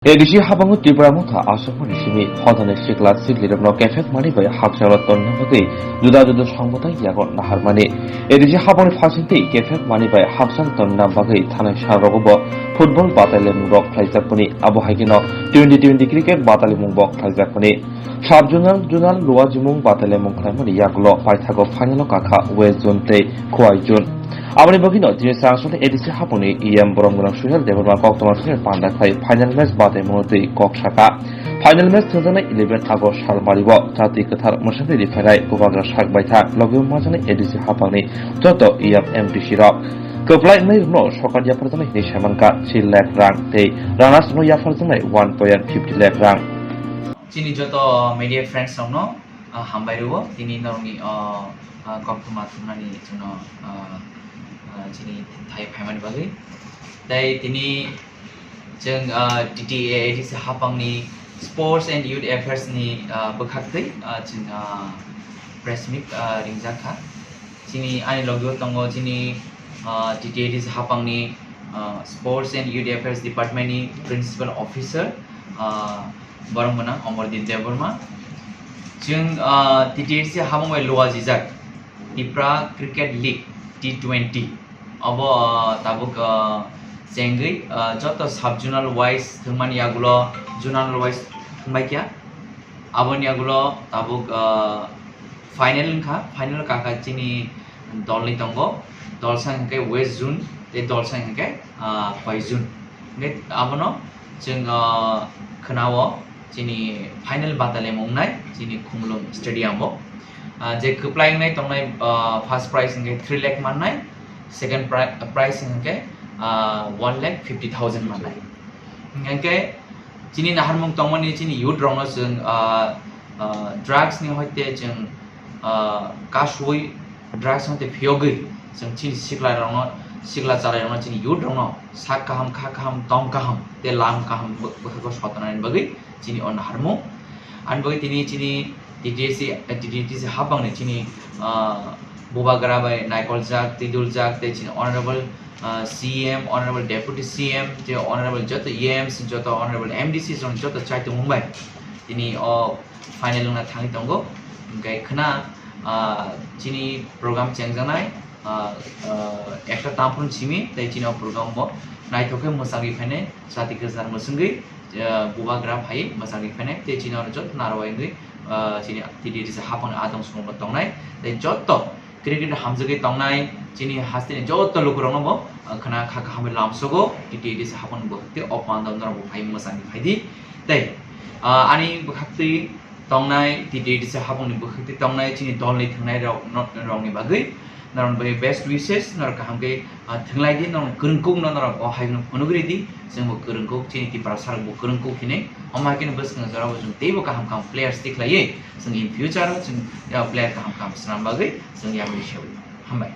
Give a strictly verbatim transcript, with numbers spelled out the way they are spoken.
A D C habango Tipra Motha aswkmani simi hothani sikla siklirokno kephek mani bai hakchalo tonna bagwi juda juda songbothai yago naharmani. A D C habangni phasingtwi kephek mani bai hakchal tonna bagwi thanai salrogo bo football batailaimung rok khlaijakmani, abo hai kheno twenty twenty cricket batailaimung bo khlaijakmani. Sub zonal, zonal, luajimung batailaimung khlaimani yagulo paithago final o kakha West Zone tei Khowai Zone. Aboni bagwino tini Changcholi A D C hapungni E M Boromgwnang Suhel Debbarma koktwma songwi panda khlai final match bataimungo twi kok saka. Final match thwngjaknai eleven August salmario Jati Kwthar Mwsangri riphainai Bubagra sak baitha logi majaknai A D C hapangni joto E M M D C rok. Kwplai wngnairokno sokar yapharjaknai hinwi saimankha three lakh rang tei runners no yapharjaknai one point fifty lakh rang. Chini joto media friends rokno, ah, hambai rwo, tini norokni, ah, ah, koktwma thumnani chwngno, ah, ah, chini thai phaimani bagwi. Tei tini chwng, ah, T T A A D C hapangni Sports and Youth Affairs ni, ah, bwkhaktwi, ah, chwng, ah, press meet, ah, ringjak kha. Chini ani logi o tongo chini, ah, T T A A D C hapangni, ah, Sports and Youth Affairs Department ni Principal Officer, ah, Boromgwnang Omordeep Debbarma. Chwng, ah, T T A A D C hapang bai luajijak Tipra Cricket League T twenty. Obo, ah, tabuk, ah, chengwi, ah, joto sub zonal wise thwngmani yagulo zonal wise thwngbai kha. Aboni yagulo tabuk, ah, final wngkha, final kakha chini dolni tongo, dolsa hwnkhe West Zone tei dolsa hwnkhe, ah, Khowai Zone. Hwnkhe abono chwng, ah, khwnao chini final batailaimung wngnai chini Khumulwng Stadium o. Ah, je kwplai wngnai tongnai, ah, first prize hwnkhe three lakh mannai, second pri-, prize hwnkhe, ah, one lakh fifty thousand mannai. Hwnkhe chini naharmung tongmani chini youth rokno chwng, ah, ah, drugs ni hoite chwng, ah, kasui drugs hoite phiyogwi chwng chini sikla rokno, sikla chwrai rokno, chini youth rokno sak kaham, kha kaham, tong kaham tei lam kaham bw-, bwkhago sotonani bagwi chini o naharmung. Ani bagwi tini chini T T A A C, T T A A D C hapangni chini, ah, Bubagra bai naikoljak, twiduljak tei chini Honorable, ah, C M, Honorable Deputy C M, tei Honorable joto E Ms, joto Honorable M D Cs rok joto chai tongmung bai tini o final wngna thangwi tongo. Hwnkhe khwna, ah, chini program chengjaknai, ah, ah, ekta tamphru simi tei chini o program bo naithok khe mwchangwi phainai, jati kwchar mwchangwi, ah, Bubagra phai mwchangwi phainai tei chini oro joto narwai wngwi, ah, chini T T A A D C hapangni adong songbo tongnai tei joto cricket hamjagwi tongnai chini hasteni joto lukurokno bo, ah, khwna kha kahamwi lamsogo T T A A D C hapangni bwkhak tei o panda norok bo phai mwchangwi phaidi tei, ah, ani bwkhaktwi tongnai, T T A A D C hapangni bwkhaktwi tongnai chini dolni thwngnai rok, no-, rokni bagwi norokni bagwi best wishes, norok kaham khe, ah, thwnglai di, norok kwrwngkukno norok o hai phano phunugwi ridi, chwngbo kwrwngkuk, chini Tiprasa rokbo kwrwngkuk hinwi, omo hai kheno bwskang jorao chwng teibo kaham kaham players tikhlaiwi, chwng in future o chwng, ah, player kaham kaham swnam bagwi chwng yagwi sewi. Hambai.